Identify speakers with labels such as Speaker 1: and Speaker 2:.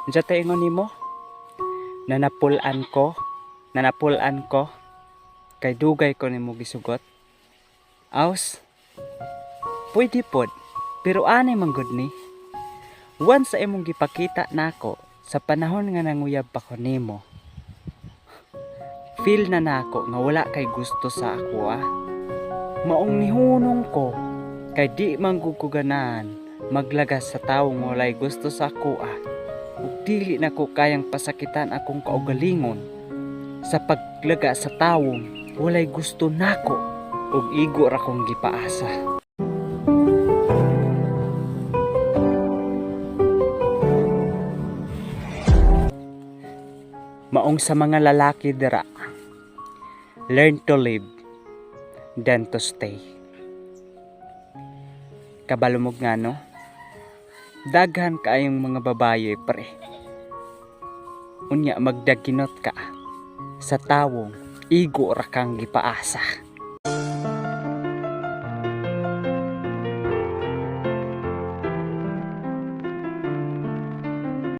Speaker 1: Unsa tay ingon nimo? Nanapul-an ko, nanapul-an ko kay dugay ko nimo gisugot. Aws. Pwede pod, pero anay man gud ni. Once sa imong gipakita nako sa panahon nga nanguyab pa ko nimo, feel na nako nga wala kay gusto sa ako ah. Maong nihunong ko kay di man gud ko ganahan maglagas sa tawong walay gusto sa ako ah. Ug dili nako kayang pasakitan akong kaugalingon sa paglaga sa tawong walay gusto nako ug igo ra kong gipaasa. Maong sa mga lalaki dira, learn to live, than to stay. Kabalo mo nga, no? Daghan kaayong mga babaye, pre. Unya magdaginot ka sa tawong igo ra kang gipaasa.